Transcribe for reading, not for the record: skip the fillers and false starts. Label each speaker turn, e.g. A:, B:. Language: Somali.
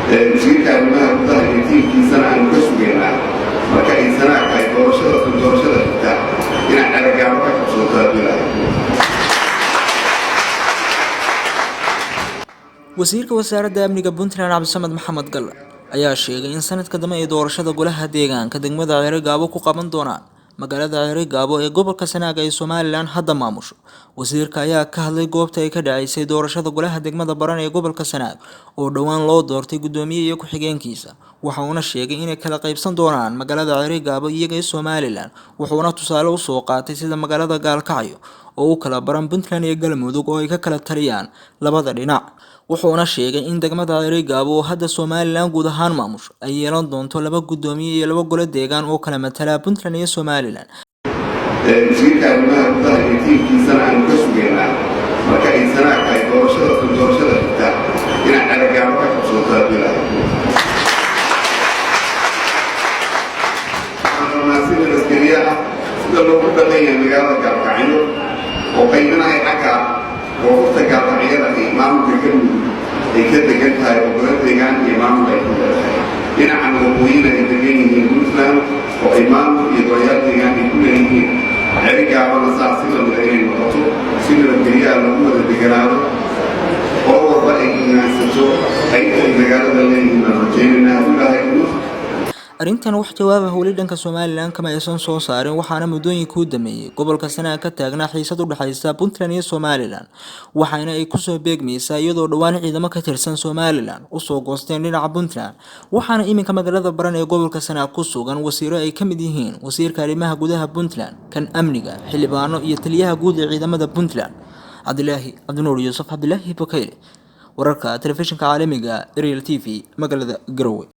A: Wasiirka arrimaha gudaha iyo tiimkiisana aanu ka sugaynaa marka ay Sanaag tahay doorashada doorashada xigta inay Ceerigaabo ka qabsoonto, haddii Lahay.
B: Wasiirka Wasaaradda Amniga Puntland, Cabdisamed Maxamed Galle, ayaa sheegay in sanadka dambe ay doorashada golaha deegaanka degmada Ceerigaabo ku qaban doonaan magaalada Ceerigaabo ee gobolka Sanaag ay Somaliland hadda maamusho. Wasiirka ayaa ka hadlay goobta ay ka dhaceysay doorashada golaha degmada Baran ee gobolka Sanaag oo dhowaan loo doortay guddoomiye iyo ku-xigeenkiisa. Waxa uuna sheegay inay kala qaybsan doonaan magaalada Ceerigaabo iyaga iyo Somaliland, wuxuuna tusaale usoo qaatay sida magaalada Gaalkacyo oo u kala baran Puntland iyo Galmudug oo ay ka kala taliyaan labada dhinac. Wuxuuna sheegay in degmada Ceerigaabo oo hadda Somaliland guud ahaan maamusho ay yeelan doonto laba guddoomiye iyo laba gole deegaan oo kala matala Puntland iyo Somaliland.
A: Wasiirka arrimaha gudaha iyo tiimkiisana aanu ka sugaynaa marka ay Sanaag tahay doorashada doorashada xigta inay Ceerigaabo ka qabsoonto, haddii Lahay. Waxaan rabnaa si nabadgelyo ah sida loogu dhaqan yahay magaalada Gaalkacyo oo qaybinahay xagga koonfurta Gaalkacyada ay maamulka Galmudug ay ka degan tahay oo golo deegaan iyo maamul ay ku leedahay, dhinacan waqooyina ay degan yihiin Puntland oo ay maamul iyo golayaal deegaan ay ku leeyihiin, Ceerigaabana saas si lamida inay noqoto, si nabadgelyaha lagu wada deganaado oo walba ay imaansato qaybta ay magaalada leeyihiin baan rajaynaynaa, hadduu Ilaahay idmo.
B: Arrintan wax jawaab ah weli dhanka Somaliland kama aysan soo saarin, waxaana muddooyinkii u dambeeyay gobolka Sanaag ka taagnaa xiisad u dhexaysa Puntland iyo Somaliland, waxaana ay kusoo beegmaysaa iyadoo dhowaan ciidamo ka tirsan Somaliland usoo goosteen dhinaca Puntland. Waxaana iminka magaalada Baran ee gobolka Sanaag ku sugan wasiiro ay ka mid yihiin wasiirka arrimaha gudaha Puntland, kan amniga, xildhibaano iyo taliyaha guud ee ciidamada Puntland. Cabdilaahi Cabdinuur Yuusuf, Cabdilaahi Bakeyle, wararka telefishinka caalamiga Ariel TV, magaalada Garowe.